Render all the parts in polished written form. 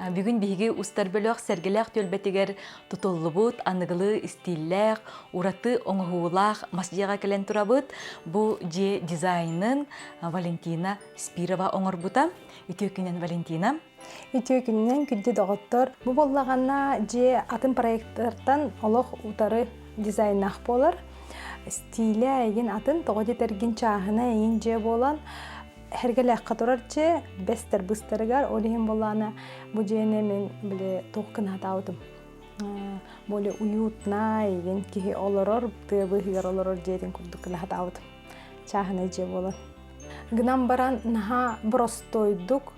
Бүгүн биһиги устар бөлөх Сэргэлээх түөлбэтигэр тутуллубут аныгылыы истииллээх, ураты оҥоһуулаах мас дьиэҕэ кэлэн турабыт. Бу дьиэ дизайнын Валентина Спирова оҥорбута. Үтүө күнүнэн, Валентина. Үтүө күнүнэн, күндү доҕоттор. Бу буоллаҕына дьиэ атын проекттартан олох утары дизайнаах буолар. Стилэ эйигин атын, тоҕо диэтэргин чааһына эйигин дьиэ буолан Эргэлээххэ турар дьиэ бэстэр быстарыгар, ол иһин буоллаҕына бу дьиэни мин били туох гына сатаабытым. Более уютнай игин киһи олорор, тыа быыһыгар олорор дьиэтин курдук гына сатаабытым. Чааһынай дьиэ буолан. Гынан баран наһаа боростуойдук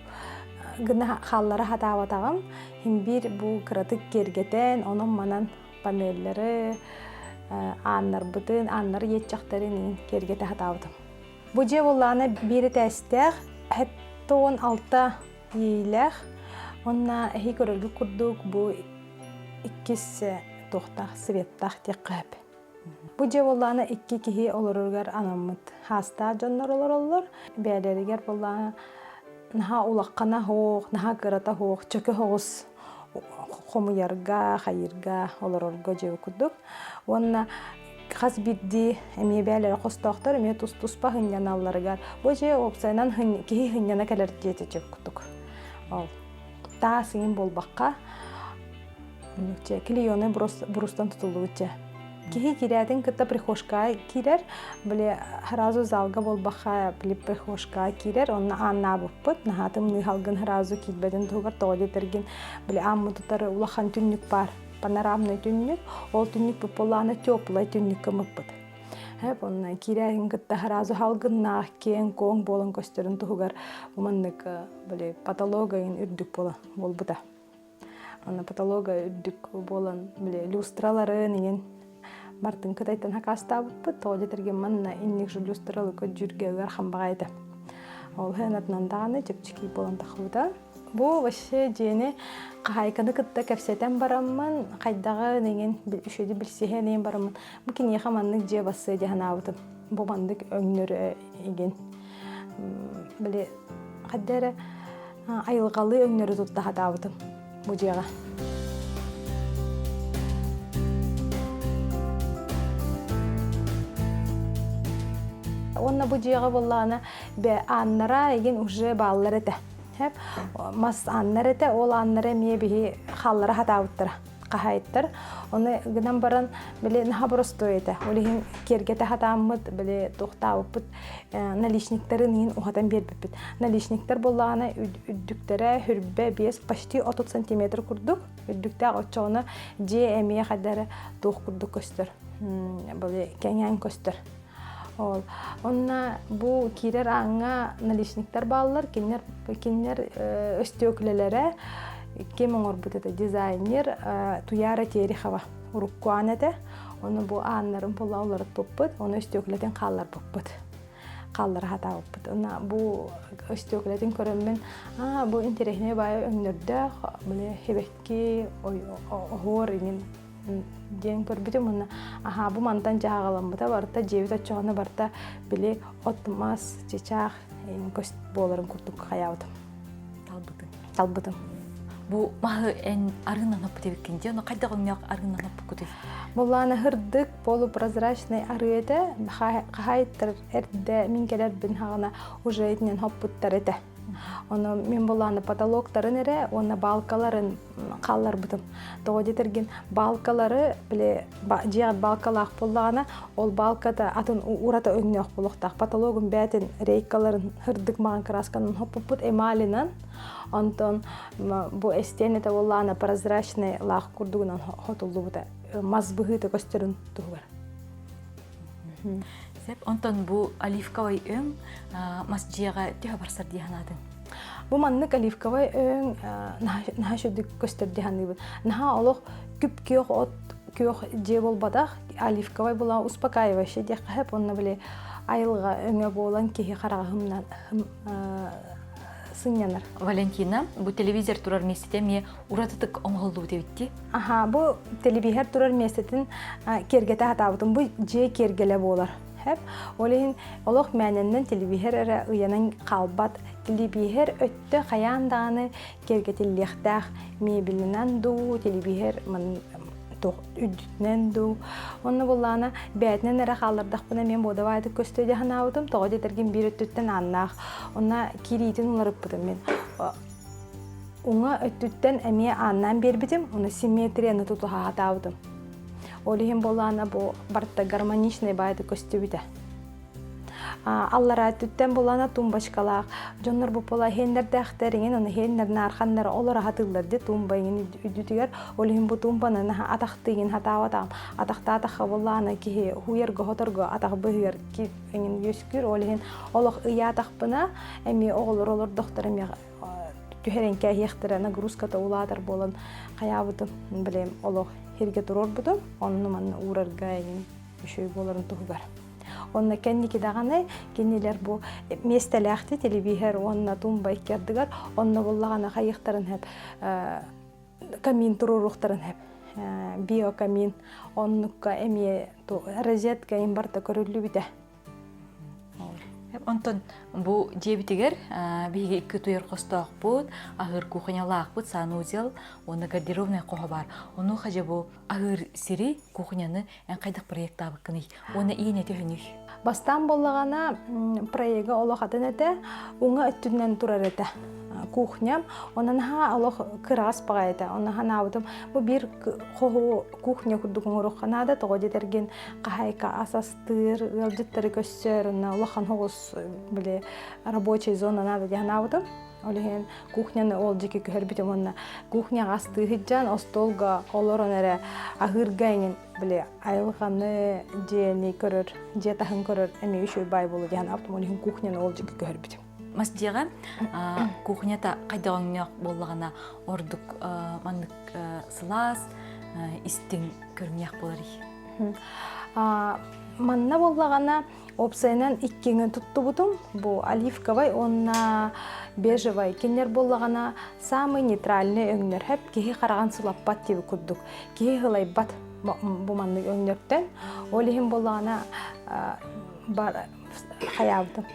гына хааллара сатаабатаҕым. Иһин биир бу кыратык киэргэтэн, онон-манан панеллары, ааннарбытын, ааннары иэччэхтэрин киэргэтэ сатаабытым. Бу дьиэ буоллаҕына биир этээстээх, 76 иилээх уонна эһи көрөргүт курдук бу иккис туохтаах светтаах диэххэ сөп. Бу дьиэ буоллаҕына икки киһи олороругар анаммыт. Хаастаах дьоннор олороллор. Бэйэлэригэр буоллаҕына наһаа улаххана суох, наһаа кырата суох, чөкө соҕус хомуйарга, хайыырга, олорорго дьиэ курдук. Уонна хас биирдии эмиэ бээлэрэ хостоохтор эмиэ тус-туспа сынньаналларыгар бу дьиэ уопсайынан киһи сынньана кэлэр дьиэтэ дьиэ курдук. Ол таас иҥин буолбакка клееный брустан тутуллубут дьиэ. Киһи киирээтин кытта прихожкаҕа киирэр, били сразу залга буолбакка били прихожкаҕа киирэр, онно ааннаабыппыт, наһаа тымныы салгын сразу киирбэтин туһугар тоҕо диэтэргин били ааммыт утары улахан түннүк баар панорамный түннүк, ол түннүкпүт буоллаҕына теплай түннүк гыммыппыт. Онно киирээһин кытта сразу салгыннаах киэҥ-куоҥ буолан көстөрүн туһугар бу маннык били потолога үрдүк буолбута. Онно потолога үрдүк буолан били люстраларын иҥин бартын кытайтан хакаастаабыппыт. Тоҕо диэтэргин манна инник же люстралы көрдүүргэ ыарахан баҕайы этэ. Ол иһин даҕаны чэпчэки буолан тахсыбыта. Бу вообще дьиэни хаһаайканы кытта кэпсэтэн бараммын, хайдаҕын иҥин үчүгэйдик билсиһэн иҥин бараммын, бу киниэхэ маннык дьиэ бассыа дии санаабытым. Бу маннык өҥнөрү игин. Били хайда эрэ айылҕалыы өҥнөрү тутта сатаабытым бу дьиэҕэ. Уонна бу дьиэҕэ буоллаҕына ааннара игин уже бааллар этэ. Мас ааннар этэ, ол ааннара эмиэ биһи хааллара сатаабыттара хаһаайыттар. Ону гынан баран, били наһаа боростуой этэ. Ол иһин киэргэтэ сатааммыт, били туохтаабыппыт наличниктарын иһин уһатан биэрбиппит. Наличниктар буоллаҕына үрдүктэрэ хүрбэ биэс почти 30 сантиметр курдук үрдүктээх оччоҕуна дьиэ эмиэ хайда эрэ туох курдук көстөр. Били кэҥээн көстөр. Ол. Онно бу киирэр ааҥҥа наличниктар бааллар, кинилэр кинилэр өстүөкүлэлэрэ ким оҥорбут этэ дизайнер Туяра Терехова урукку аан этэ. Ону бу ааннарын була уларыппыппыт, ону өстүөкүлэтин хаалларбыппыт. Хааллара сатаабыппыт. Уонна бу өстүөкүлэтин көрөммүн, аа бу интэриэһинэй баайы өҥнөрдөөх, били сибэкки, оһуор иҥин диэн көрбүтүм уонна аһаа бу мантан дьаһаҕаламмыта барыта дьиэбит оччоҕуна барыта били от мас чычаах көс буоларын курдук хайаабытым талбытым талбытым бу маһы эн арыынан оппут эбиккин дии ону хайдах өҥнөөх арыынан оппуккутуй Буллаана һырдык полупрозрачный арыы этэ хаһаайыттар эрдэ мин кэлэрбин хаҕына уже итинэн хоппуттар этэ Ону мин булааны потолоктарын эрэ уонна балкаларын хаалларбытым. Тоҕо диэтэргин балкалары били дьиэҕит балкалаах буоллаҕына, ол балката атын ураты өҥнөөх буолуохтаах. Потологун бээтин рейкаларын һырдык маҕан красканан хоппуппут эмалинан. Онтон бу эстиэн этэ буоллаҕына прозрачный лаах курдугунан хотуллубута мас быһыыта көстөрүн туһугар. Сөп. Онтон бу оливковай өҥ мас дьиэҕэ төһө барсар дии санаатыҥ? Бу маннык оливковай өҥ наһаа үчүгдүк көстөр дии саныыбын. Наһаа олох күп-күөх от күөх дьиэ буолбатах, оливковай була успокаивающий диэххэ сөп. Онно били айылҕа өҥө буолан киһи хараҕа сынньанар. Валентина, бу телевизор турар миэстэтэ эмиэ уратытык оҥоһуллубут эбит дии. Аха, бу телевизор турар миэстэтин киэргэтэ сатаабытым. Бу дьиэ киэргэлэ буолар. Хэп. Ол иһин олох мээнэннэн телевизор эрэ ыйанан хаалбат. Телевизор өттө хайаан даҕаны киэргэтиллиэхтээх мебелинэн дуу, телевизор үрдүнэн дуу. Онно буллаана бээтинэн эрэ хааллардахпына мен буодабаайтык көстүө дии санаабытым. Тоҕо диэтэргин биир өттүттэн ааннаах. Онно киириитин уларыппытым мин. Уҥа өттүттэн эмиэ ааннаан биэрбитим, уну симметрияны тутуһа сатаабытым. Ол иһин буоллаана бу барыта гармоничный баайда көстүбүтэ. Аллараа өттүттэн буоллаана тумбочкалаах дьоннор бу буола иһиэннэрдээхтэр иҥин ону иһиэннэр наарханнар олор аһатыыллар ди тумба иҥин үрдүтүгэр ол иһин бу тумбаны наһаа атахтыыгын хатаабатаҕым атахтаатахха буоллаана киһи хуйарга хоторго атах быһыгар иҥин үөскүүр ол иһин олох ыйаатахпына эмиэ оҕолор олордохтор эмиэ түһэрэн кээһиэхтэрэ нагрузката улаатар буолан хайаабытым билем олох сиргэ туруорбутум онну манна уурарга эҥин үчүгэй буоларын туһугар онно кэнники даҕаны кинилэр бу миэстэлээхти телевизор уонна тумба икки ардыгар онно буллаҕына хайыахтарын сөп камин туруоруохтарын сөп биокамин оннукка эмиэ розетка им барыта көрүллүбүтэ. Онтон бу дьиэбитигэр биһиги икки утуйар хостоохпут, аһыыр кухнялаахпыт, санузел уонна гардеробнай хоһо баар. Онуоха дьэ бу аһыыр сири, кухняны эн хайдах проектаабыккыный? Уонна иин этэ үһүнүй? Бастаан буоллаҕына проега олох атын этэ, уҥа өттүнэн турар этэ кухням. Онон наһаа олох кыраҕас баҕайы этэ. Онно санаабытым бу биир хоһу кухня курдук оҥоруохха наада, тоҕо диэтэргин хаһаайка ас астыыр, ыалдьыттары көрсөр, онно улахан соҕус били рабочая зона наада дии санаабытым. Ол иһин кухняны ол дьики көһөрбүтүм уонна кухняҕа астыы сылдьан остуолга олорон эрэ аһыырга эҥин били айылҕаны дьиэни көрөр, дьиэ таһын көрөр эмиэ үчүгэй баай буолуо диэн ол иһин кухняны ол дьикки көһөрбүтүм. Мас дьиэҕэ кухнята хайдах өҥнөөх буоллаҕына ордук маннык сылаас, истиҥ көрүҥнээх буоларый? Манна буоллаҕына Опсайынан иккиҥи туттубутум. Бу оливковай уонна бежевай. Кинилэр буоллаҕына самый нейтральный өҥнөр. Хэп киһи хараҕын сылаппат диэби курдук. Киһи ылайбат бу маннык өҥнөртөн. Ол иһин буоллаҕына бар хайаабытым.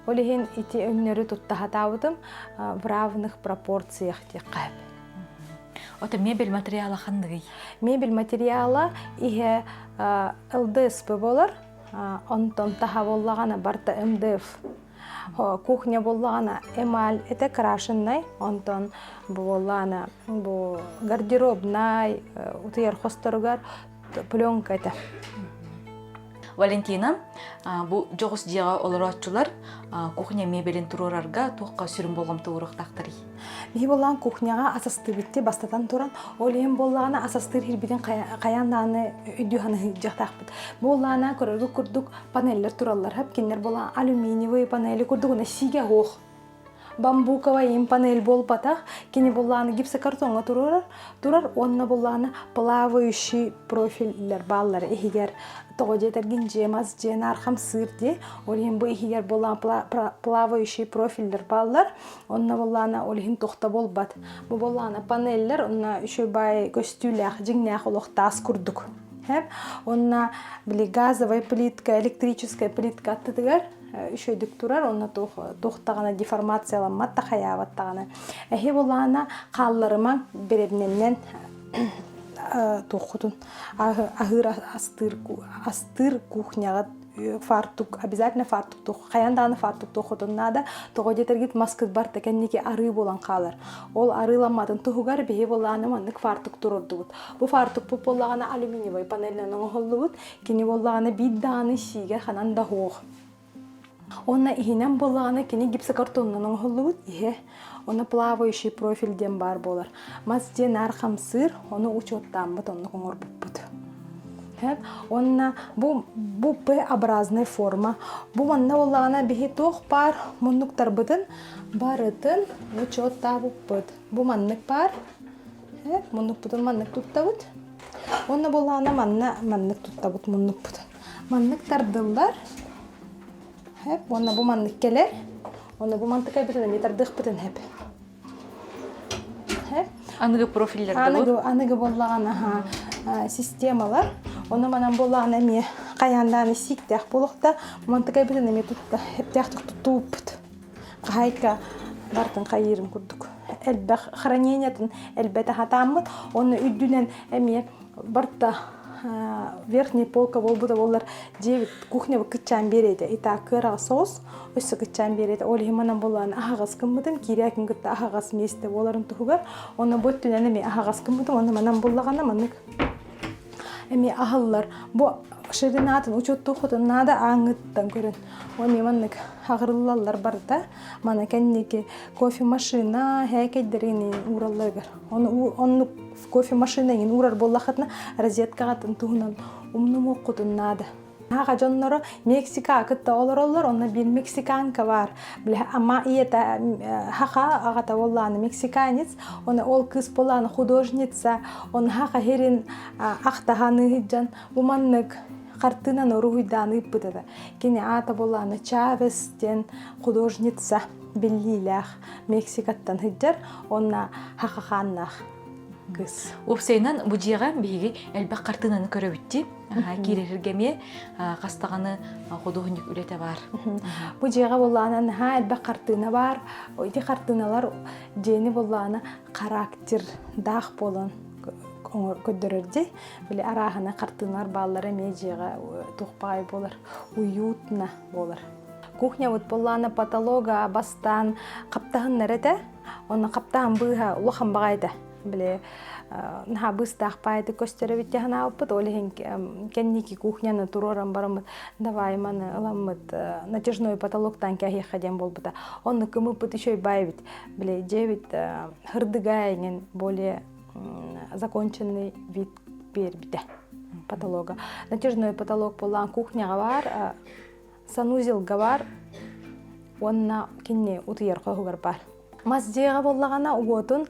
Ол иһин ити өҥнөрү тутта сатаабытым в равных пропорциях диэххэ сөп. Ото мебель материала ханныгый? Мебель материала иһэ ЛДСП болар, онтон таһа буоллаҕына барыта МДФ. Кухня буоллаҕына эмаль это крашенный, онтон буоллаҕына бу гардеробнай, утуйар хосторугар пленка этэ. Валентина, бу дьоҕус дьиэҕэ олорооччулар кухня мебелин туруорарга туохха сүрүн болҕомто ууруохтаахтарый? Биһи буоллаҕын кухняҕа ас астыыбытти бастатан туран, ол иһин буоллаҕына ас астыыр иһирбитин хайаан даҕаны өйдүү саныһыйдьахтаахпыт. Буоллаҕына көрөргүт курдук панеллэр тураллар, кинилэр буоллаҕына алюминиевый панели курдук сиигэ суох. Бамбуковай им панель буолбатах, кини буллааны гипсокартоҥҥа турар, турар уонна буллааны плавающий профиллэр бааллар иһигэр тоҕо диэтэргин дьиэ мас дьиэ наар хамсыыр дии ол иһин бу иһигэр буллаан плавающий профиллэр бааллар онно буллаана ол иһин тохто буолбат бу буллаана панеллэр онно үчүгэй баай көстүүлээх дьиҥнээх олох таас курдук Онно били газовая плитка, электрическая плитка аттытыгар үчүгэйдик турар, онно туох даҕаны деформацияламмат да хайаабат даҕаны. Эһи булаана хаалларымаҥ бэрэбинэннэн туоххутун аһыыр астыыр астыыр кухняҕа фартук обязательно фартук туох хайаан даҕаны фартук туоххутун наада тоҕо диэтэргит маскыт барта кэнники арыы буолан хаалар ол арыыламматын туһугар биһи буоллаҕына маннык фартук туруордубут бу фартукпут буоллаҕына алюминиевай панельнан оҥоһуллубут Кини буоллаҕына биир даҕаны сиигэ ханан да суох. Уонна иһинэн буоллаҕына кини гипсокартонунан оҥоһуллубут иһэ. Онно плавающий профиль диэн баар буолар. Мас диэн наар хамсыыр, ону учуоттааммыт оннук оҥорбуппут. Уонна бу бу П-образная форма. Бу манна буоллаҕына биһи туох баар муннуктарбытын барытын учуоттаабыппыт. Бу маннык баар. Муннукпутун маннык туттабыт. Уонна буоллаҕына манна маннык туттабыт муннукпутун. Маннык тардыллар. Хэп уонна бу маннык кэлэр. Уонна бу мантыкайбытын эмиэ тардыахпытын хэп. Хэп. Аныгы профиллер Аныгы, аныгы буоллаҕына системалар. Ону манан буоллаҕына эмиэ хайаандааны сииктээх буолуохта. Мантыкайбытын эмиэ тутта эптээхтик туттубуппут. Хаһаайка бартын хайыырын курдук. Элбэх хранениятын элбэтэ хатааммыт. Онно үрдүнэн эмиэ барта верхний полка буолбута буоллар дьиэбит кухнябыт кыччаан биэрэтэ. Итак кыараҕа соҕус өссө кыччаан биэрэтэ. Ол иһин манан буоллаҕына аһаҕас гыммытым, киирээкин кытта аһаҕас миэстэ буоларын туһугар. Онно бу өттүнэн эмиэ аһаҕас гыммытым. Онно манан буллаҕына маннык эмиэ аһыллар. Бу ширинатын учуоттуоххутун наада ааҥҥыттан көрөн. Эмиэ маннык аҕырыллаллар барыта. Маны кэнники кофемашина һээкэйдэрин ууралларыгар. Ону оннук кофемашина иҥин уурар буоллаххытына розеткаҕытын туһунан умнумуоххутун наада. Аҕа дьонноро Мексика кытта олороллор, онно биир мексиканка баар. Бile ама ийэтэ хаха аҕата буоллааны мексиканец, оны ол кыыс буоллааны художница, оны хаха херин ахтаһаны сылдьан бу маннык хартыынаны уруһуйдаан ыыппыт этэ. Кини аата буоллааны Чавес диэн художница биллиилээх Мексикаттан сылдьар, онно хахахааннаах кыыс. Уопсайынан бу дьиэҕэ биһиги элбэх хартыынаны көрөбүт дии. Киирэргэ эмиэ хас даҕаны худуоһунньук үлэтэ баар. Бу дьиэҕэ буоллаҕына наһаа элбэх хартыына баар. Ити хартыыналар дьиэни буоллаҕына характердаах буолан көрдөрөр дии. Били арааһына хартыыналар бааллара эмиэ дьиэҕэ туох баҕайы буолар, уютно буолар. Кухнябыт буоллаҕына потолога бастаан хаптаһыннар этэ. Онно хаптаһын быыһа улахан баҕайы этэ. Били наһаа быыстаах баайдык көстөр эбит дии санаабыппыт. Ол иһин кэнники кухняны туруоран бараммыт давай маны ыламмыт натяжной потолоктаан кээһиэххэ диэн буолбута. Онно кымыппыт үчүгэй баай эбит. Били дьиэбит һырдыга эҥин более законченный вид биэрбитэ потолога. Натяжной потолок буоллаан кухняҕа баар, санузелга баар уонна кинини утуйар хоһугар баар. Мас дьиэҕэ буоллаҕына уотун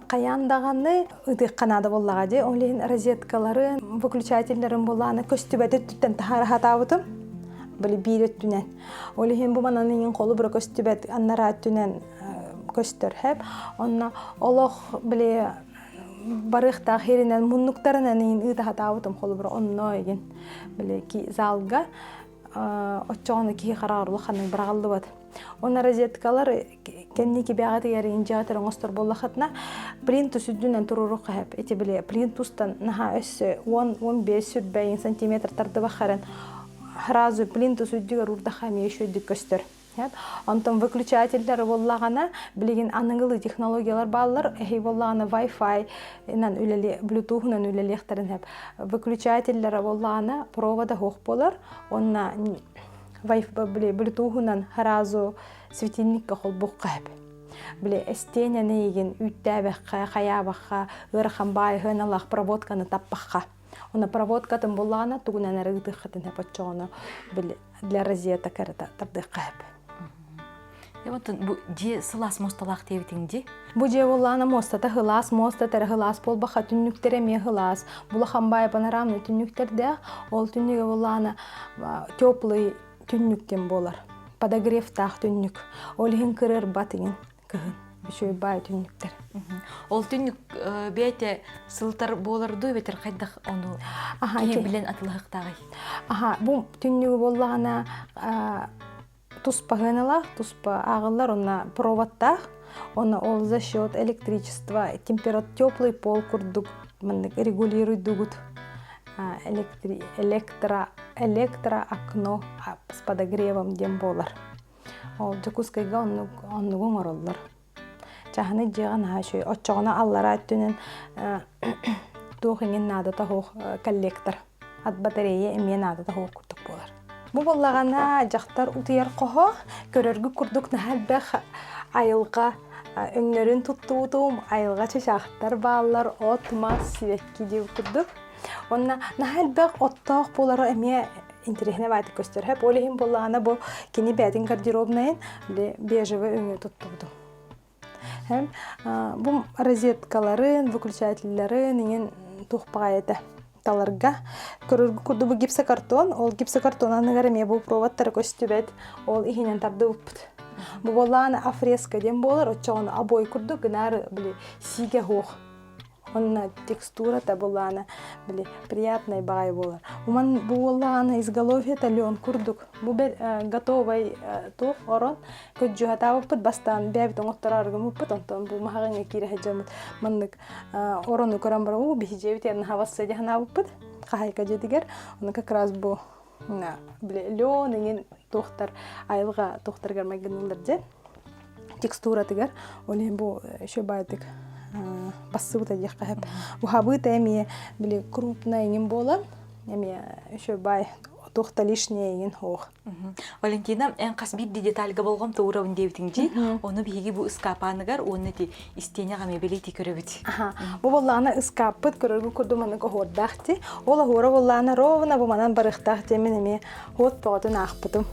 хайаан даҕаны ытыахха наада буоллаҕа дии. Ол иһин розеткаларын, выключателлэрин буоллаҕына көстүбэт өттүттэн таһаара сатаабытым. Били биир өттүнэн. Ол иһин бу манан иҥин холобура көстүбэт аннараа өттүнэн көстөр хэп. Онно олох били барыахтаах иһинэн муннуктарынан иҥин ыыта сатаабытым холобура онно игин били залга оччоҕуна киһи хараҕар улаханнык быраҕыллыбат. Уонна розеткалар кэнники бэҕэтигэр индиатор оҥостор буоллахытына плинтус үрдүнэн туруоруохха сөп. Ити били плинтустан наһаа өссө 10-15 сүрбэйин сантиметр тардыбаххарын сразу плинтус үрдүгэр уурдахха эмиэ үчүгэйдик көстөр. Онтон выключателлэр буоллаҕына билигин аныгылыы технологиялар бааллар. Эһи буоллаҕына Wi-Fi инан үлэли Bluetooth-унан үлэлиэхтэрин сөп. Выключателлэрэ буоллаҕына провода суох буолар. Уонна Bluetooth-унан сразу светильникка холбуохха сөп. Били эстиэнэни игин үүттээбэххэ, хайаабахха, ыарахан баайыһыаналаах проводканы таппахха. Уонна проводкатын буллаҕына тугунан эрэ ыытыаххытын сөп оччоҕуна били для розеток эрэ тардыахха сөп. Онтон бу дьиэ сылаас муосталаах диэбитиҥ дии? Бу дьиэ буоллаҕына муостата сылаас, муоста эрэ сылаас буолбаха түннүктэрэ эмиэ сылаас. Улахан баай панорамный түннүктэрдээх, ол түннүгэ буоллаҕына теплый түннүк диэн буолар. Подогревтаах түннүк. Ол иһин кырыарбат иҥин кыһын. Үчүгэй баай түннүктэр. Ол түннүк бэйэтэ сылтар буолар дуу эбэтэр хайдах ону киһи билэн атылаһыктааҕый? Аха, бу түннүгү буоллаҕына туспа сыаналаах, туспа ааҕыллар уонна проводтаах. Уонна ол за счет электричества температура теплый пол курдук маннык регулируйдугут электро электро окно с подогревом диэн буолар. Ол Дьокуускайга оннук оннугу оҥороллор. Чааһынай дьиэҕэ наһаа үчүгэй. Оччоҕуна аллараа өттүнэн туох иҥин наадата суох коллектор. От батарея эмиэ наадата суох курдук буолар. Бу буоллаҕына дьахтар утуйар хоһо көрөргүт курдук наһаа элбэх айылҕа өҥнөрүн туттубутум, айылҕа чычаахтар бааллар, от-мас, сибэкки диэбит курдук. Уонна наһаа элбэх оттоох буолара эмиэ интэриэһинэй баайдык көстөр. Ол иһин буоллаҕына бу кини бэйэтин гардеробнайын бежевый өҥү туттубутум. Бу розеткаларын, выключателларын иҥин туох баҕайы этэ таларга. Көрөргө курдук бу гипсокартон, ол гипсокартон аныгар эмиэ бу проводтара көстүбэт, ол иһинэн тардыбыппыт. Бу буоллаҕына афреска диэн буолар, оччоҕуна обой курдук гынаар били сиигэ суох. Онно текстурата булаана били приятный баҕайы буолар. Уман бу буоллаҕына изголовьета лен курдук. Бу готовай туох орон көддьүһатаабыппыт бастаан бэйэбит оҥоттороор гыммыппыт онтон бу маһаҕыҥҥа киирэ сылдьаммыт маннык орону көрөн баран уу биһи дьиэбит наһаа дии санаабыппыт хаһайка дьиэтигэр ону как раз бу били лен иҥин туохтар айылҕа туохтарыгар майгыныллар дьэ текстуратыгар ол иһин бу еще баайдык бассыбыта диэххэ сөп уһабыыта эмиэ били крупная иҥин буолан эмиэ еще баай туох да лишнее иҥин суох Валентина, эн хас биирдии детальга болҕомто уурабын диэбитиҥ дии. Ону биһиги бу ыскаапааныгар уонна ити истиэнэҕэ эмиэ бэлиэтии көрөбүт. Бу буоллаҕына ыскааппыт көрөргүт курдук маннык оһуордаах дии. Ол оһуора буоллаҕына ровно бу манан барыахтаах диэммин эмиэ хуот бөҕөтүн аахпытым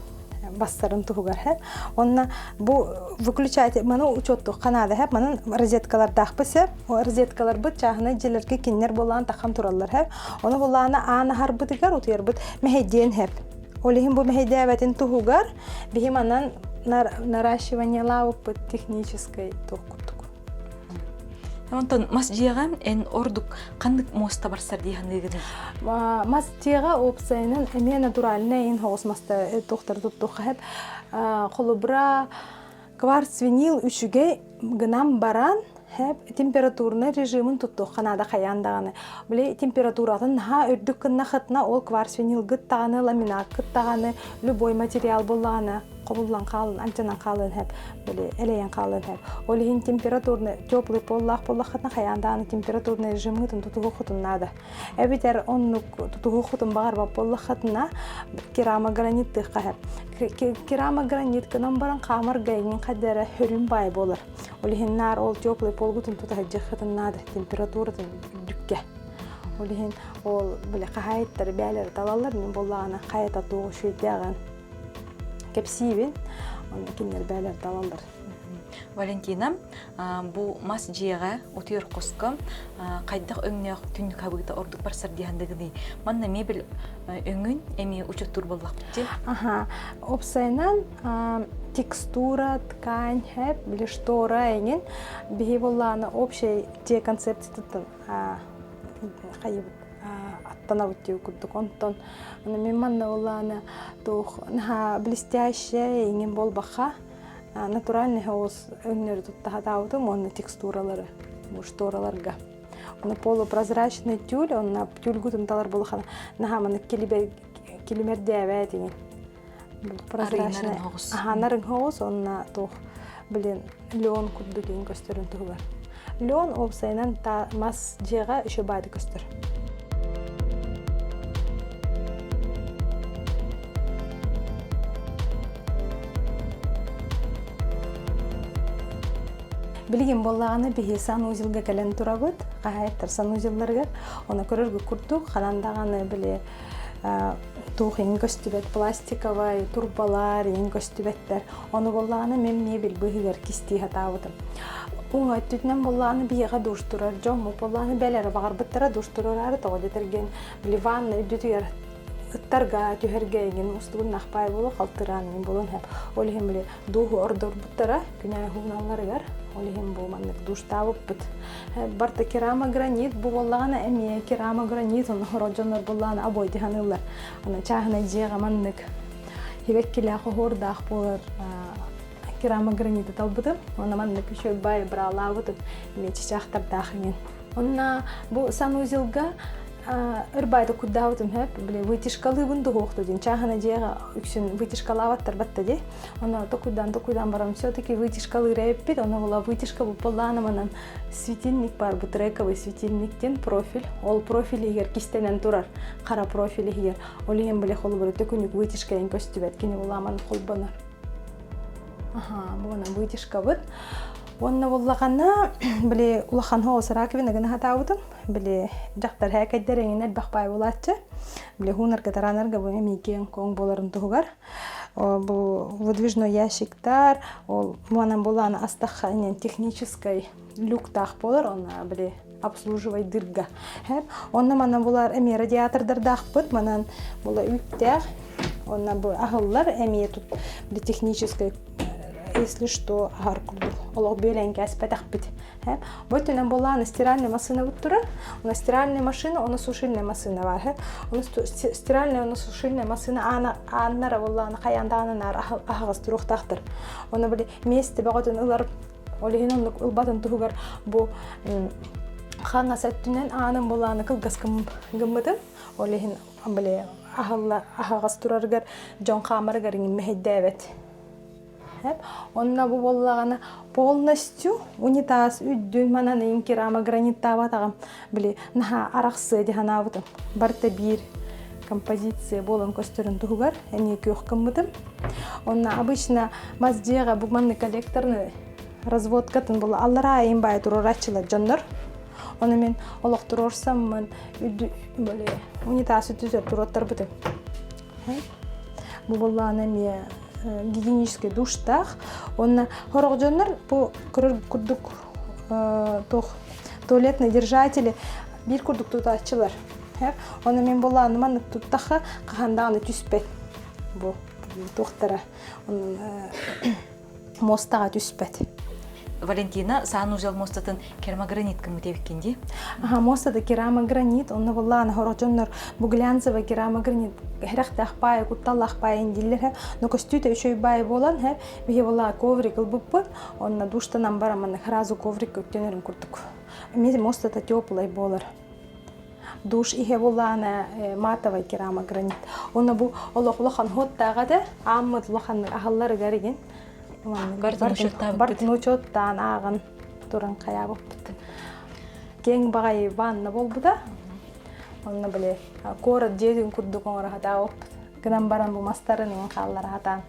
бастарын туһугар һэ. Онно бу выключатель маны учуоттуохха наада һэ. Манан розеткалардаахпыт сэ. Розеткаларбыт чааһынай дьиэлэргэ кинилэр буоллаҕына тахан тураллар һэ. Ону буоллаҕына аан аһарбытыгар утуйарбыт мэһэйдиэн һэп. Ол иһин бу мэһэйдээбэтин туһугар биһи манан наращиваниелаабыппыт техническэй туох курдук. Онтон мас дьиэҕэ эн ордук ханнык муоста барсар дии саныыгыный? Мас дьиэҕэ уопсайынан эмиэ натуральнай ин хоҕус маста туохтары туттуохха сөп. Холобура, кварц винил үчүгэй гынан баран температурнай режимин туттуохха наада хайаан даҕаны. Били температуратын наһаа үрдүк гыннахытына ол кварц винилгыт даҕаны, ламинаккыт даҕаны любой материал буоллаҕына хобуллан хаалын, алдьанан хаалыан сөп, били элэйэн хаалыан сөп. Ол иһин температурный теплый поллаах буоллаххытына хайаан даҕаны температурный режимҥытын тутуһуоххутун наада. Эбэтэр оннук тутуһуоххутун баҕарбат буоллаххытына керамограниттыахха сөп. Керамогранит гынан баран хаамарга эҥин хайда эрэ хөрүн баай буолар. Ол иһин наар ол теплый полгутун тута сылдьыаххытын наада температуратын үрдүккэ. Ол иһин ол били хаһаайыттар бээлэри талаллар мин буоллаҕына хайата туох үчүгэйдээҕин кэпсиибин онно кинилэр бээлэри талаллар. Валентина, бу мас дьиэҕэ утуйар хоско хайдах өҥнөөх түннүк хабыыта ордук барсар дии саныыгыный? Манна мебель өҥүн эмиэ учуоттуур буоллахпыт дии. Аха, уопсайынан текстура, ткань, хэп, били штора эҥин биһи буоллаҕына общай дьиэ концепциятыттан хайыбыт аттанабыт диэн курдук. Онтон мин манна буоллаҕына туох наһаа блестящая эҥин буолбахха натуральный соус өҥнөрү тутта сатаабытым уонна текстуралары бу штораларга. Онно полупрозрачный тюль, онно тюльгутун талар буолахана наһаа маннык килимэрдээбэт иҥин. Прозрачный. Аха, нарын соус, онно туох блин, леон курдук иҥин көстөрүн туһугар. Леон уопсайынан мас дьиэҕэ еще баады көстөр. Билигин буоллаҕына биһи санузелга кэлэн турабыт, хаһаайыттар санузелларыгар. Ону көрөргө курдук ханан даҕаны били туох иҥин көстүбэт пластиковай турбалар иҥин көстүбэттэр. Ону буоллаҕына мин мебель быыһыгар кистии сатаабытым. Уҥа өттүтүнэн буоллаҕына биһиэхэ душ турар дьоммут буоллаҕына бэлэрэ баҕарбыттара душ туруораары тоҕо дэтэргин били ванна үрдүтүгэр ыттарга түһэргэ эҥин устугун ахпай буолу халтыраан эҥин буолуон сөп. Ол иһин били дууһу ордорбуттара күнэ уһуналларыгар ол иһин бу маннык душтаабыппыт. Барта керамогранит бу буоллаҕына эмиэ керамогранит ону сорох дьоннор буоллаҕына обой дьаһаныыллар. Аны чааһынай дьиэҕэ маннык хибэккилээх оһуордаах буолар керамограниты талбытым. Онно маннык үчүгэй бай браалаабытым. Эмиэ чычаахтардаах эҥин. Онно бу санузелга ырбайда курдаабытым хөп били вытяжкалыыбын дуһуохту диэн чааһына дьиэҕэ үксүн вытяжкалаабаттар батта дии онно токуйдаан токуйдаан баран все-таки вытяжкалыыр эппит онно була вытяжка буоллаана манан светильник бар бу трековый светильник диэн профиль ол профиль иһигэр кистэнэн турар хара профиль иһигэр ол иһин били холобура төкүнүк вытяжкайын көстүбэт кини буламан холбонор аха буона вытяжкабыт уонна буллаҕана били улахан хоос раковина гына хатаабытым били дьахтар һээкэйдэр эҥин элбэх баай буолааччы били хуунарга тараанарга бу эмиэ киэҥ куоҥ буоларын туһугар бу выдвижной ящиктар ол муонан булаан астахха инен техническай люктаах буолар онно били обслуживайдырга онно манан булар эмиэ радиатордардаахпыт манан була үүттээх онно бу аһыллар эмиэ тут били техническай если что аһар курдук олох бүөлээн кээспэтэхпит. Бу өттүнэн буоллаҕына стиральная массыына турар. Уна стиральная машина, уна сушильная массыына бар. Уна стиральная, уна сушильная массыына аана ааннара буоллаҕына хайаан даҕаны наар аһаҕас туруохтаахтар. Оны били миэстэ бөҕөтүн ылар ол иһин оннук ылбатын туһугар бу хаҥас өттүнэн аанын буоллаҕына кылгас гыммытым. Ол иһин били аһылла аһаҕас турарыгар дьон хаамарыгар мэһэйдээбэт. Онно бу буоллаҕына полностью унитаз үрдүн манан иин керама граниттаабатаҕым били наһаа арахсыа дии санаабытым. Барыта биир композиция буолан көстөрүн туһугар эмиэ күөх гыммытым. Онно обычно мас дьиэҕэ бу маннык коллекторны разводкатын була аллараа айын баайа туруорааччылар дьоннор. Ону мин олох туруорсаммын унитаз үрдүгэр туруоттарбытым. Бу буоллаҕына эмиэ гигиеническэй душтаах. Уонна сорох дьоннор бу көрөр курдук туох туалетные держатели биир курдук тутааччылар. Онно мин буоллаҕына маннык туттахха хаһан даҕаны түспэт бу туохтара муостаҕа түспэт. Валентина санузел муостатын керамогранит гыммыт эбиккин дии? Аха, муостата керамогранит, онно буоллаҕына сорох дьоннор бу глянцевый керамогранит хэрэхтээх баай, кутталлаах баайын дииллэр, но көстүүтэ үчүгэй баай буолан, биһи буоллаҕа коврик ылбыппыт, онно душтанан баран манна сразу коврик өттөнөрүн курдук. Эмиэ муостата теплай буолар. Душ иһэ буоллаҕына матовый керамогранит. Онно бу олох улахан хуоттааҕа да, ааммыт улахан аһалларыгар игин Бартын учуоттаан ааҕан туран хайаабыппыт. Киэҥ баҕайы ванна буолбута. Онно били куорат дьиэтин курдук оҥоро сатаабыппыт. Гынан баран бу мастарын иҥин хааллара сатаан.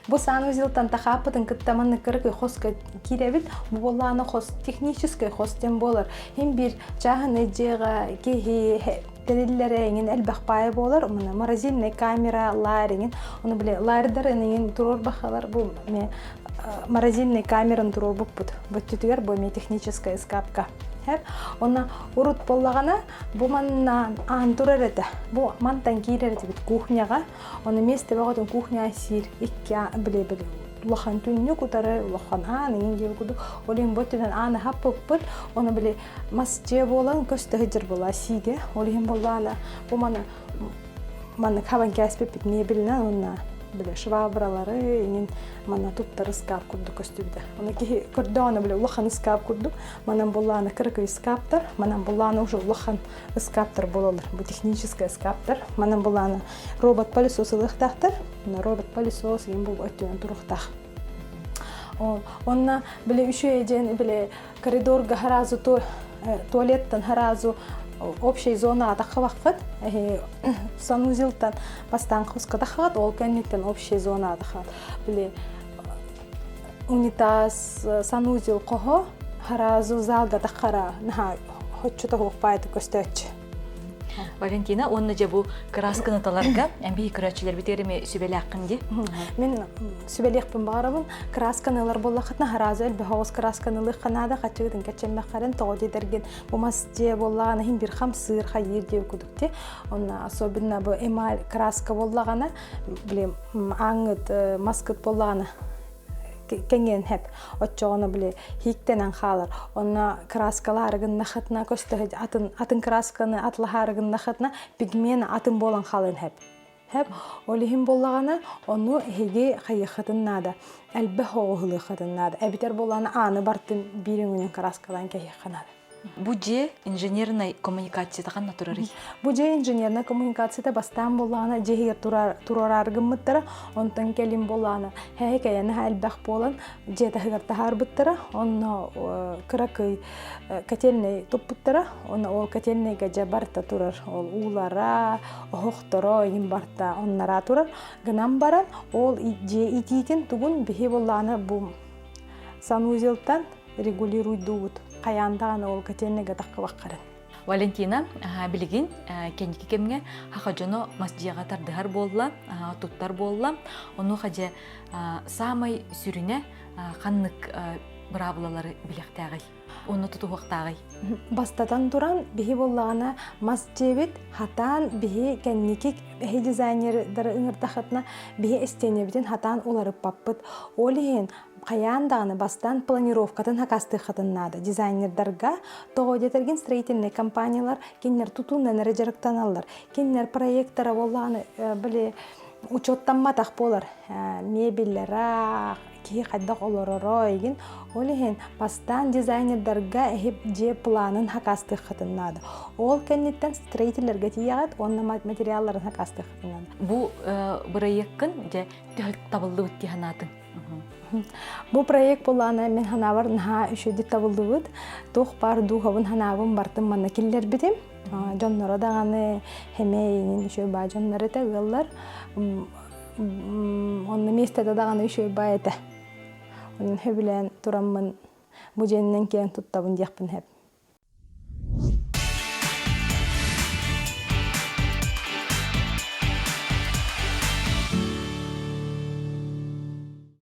Бу санузелтан тахааппытын кытта маннык кыракый хоско киирэбит. Бу буоллаҕына хос техническэй хос диэн буолар. Хин биир чааһынай дьиэҕэ киһи тэриллэрэ эҥин элбэх паайа буолар. Мына морозильная камера, лаар эҥин. Ону били лаардар эҥин туруорбахалар бу эмиэ морозильный камераны туруорбуппут. Бүттүтүгэр бу эмиэ техническая ыскаапка. Онно урут буоллаҕына бу манна аан турар этэ. Бу мантан киирэр этибит кухняҕа. Ону миэстэ бөҕөтүн кухня сиир икки били били улахан түннүк утары улахан аан иҥин диэбит курдук ол иһин бу өттүнэн ааны хаппыппыт ону били мас дьиэ буолан көстө сылдьар буолаа сиигэ ол иһин буоллаҕына бу маны маннык хабан кээспиппит мебелинэн уонна били швабралары иҥин манна туттар ыскаап курдук көстүбүтэ ону киһи көрдөҕүнэ били улахан ыскаап курдук манан буоллаҕына кыракый ыскааптар манан буоллаҕына уже улахан ыскааптар буолаллар бу технический ыскааптар манан буоллаҕына робот пылесос ылыахтаахтар робот пылесос иҥин бу өттүнэн туруохтаах онно били үчүгэй диэн били коридорга сразу туалеттан сразу общей зонаҕа таххыбаккыт санузелтан бастаан хоско таххаҕыт ол кэнниттэн общей зонаҕа таххаҕыт били унитаз санузел хоһо сразу залга таххара наһаа хоччута хуохпаайты көстөөччү Валентина, уонна дьэ бу кыраасканы таларга эмбии көрөөччүлэрбитигэр эми сүбэлээххин дии. Мин сүбэлиэхпин баҕарабын. Кыраасканы ылар буоллаххытына сразу элбэх оҕус кыраасканы ылыахха наада хаччыгытын кэччэммэххэрин тоҕо диэтэргин бу мас дьиэ буоллаҕына иһин бир хамсыыр хайыыр диэбит курдук ти. Онно особенно бу эмаль краска буоллаҕына били ааҥҥыт маскыт буоллаҕына кэҥиэн хэп оччоҕуна били хииктэнэн хаалар онно краскалаары гыннахытына көстө атын атын красканы атлаһаары гыннахытына пигмент атын буолан хаалыан хэп хэп ол иһин буоллаҕына ону эһиги хайыаххытын наада элбэх оҕуһулуоххытын наада эбитэр буоллаҕына ааны бартын биир өҥүнэн краскалаан кэһиэххэ наада Бу дьиэ инженернай коммуникацията ханна турарый? Бу дьиэ инженернай коммуникацията бастаан буоллаҕына дьиэ иһигэр туруораары гыммыттара, онтон кэлин буоллаҕына һээһи элбэх буолан дьиэ таһыгар таһаарбыттара, онно кыракый котельнай туппуттара, онно ол котельнайга дьэ барыта турар, ол уулара, оһохторо иһин барыта оннараа турар. Гынан баран ол дьиэ итиитин тугун биһи буоллаҕына бу санузелтан регулируйдуубут хайаан даҕаны ол котельныйга таххыбаккарын. Валентина билигин кэнники кэмҥэ саха дьоно мас дьиэҕэ тардыһар буолла, туттар буолла. Онуоха дьэ саамай сүрүнэ ханнык быраабылалары билиэхтээҕий? Уонна тутуһуохтааҕый? Бастатан туран, биһи буоллаҕына мас дьиэбит хатаан биһи кэнники эһи дизайнердары ыҥырдахытына биһи эстиэнэбитин хатаан уларыппаппыт. Ол иһин. Хайаан даҕаны бастаан планировкатын хакастыаххытын наада. Дизайнердарга, тоҕо диэтэргин строительнай компаниялар кинилэр тутуунан эрэ дьарыктаналлар. Кинилэр проекттара буоллаҕына били учуоттамматах буолар. Мебеллэрэ, киһи хайдах олороро игин. Ол иһин бастаан дизайнердарга эһип дьиэ планын хакастыаххытын наада. Ол кэнниттэн строителлэргэ тиийэҕит уонна материалларын хакастыаххытын наада. Бу бырайыаккын дьэ төһө табыллыбыт дии санаатыҥ? Бу проект буоллаҕына мин санаабар наһаа үчүгэйдик табыллыбыт. Туох баар дууһабын санаабын бартым манна киллэрбитим. Дьонноро даҕаны хэмэйинин үчүгэй баа дьоннор этэ ыаллар. Онно миэстэтэ даҕаны үчүгэй баа этэ. Онон сөбүлээн тураммын бу дьиэннэн киэн туттабын диэхпин сөп.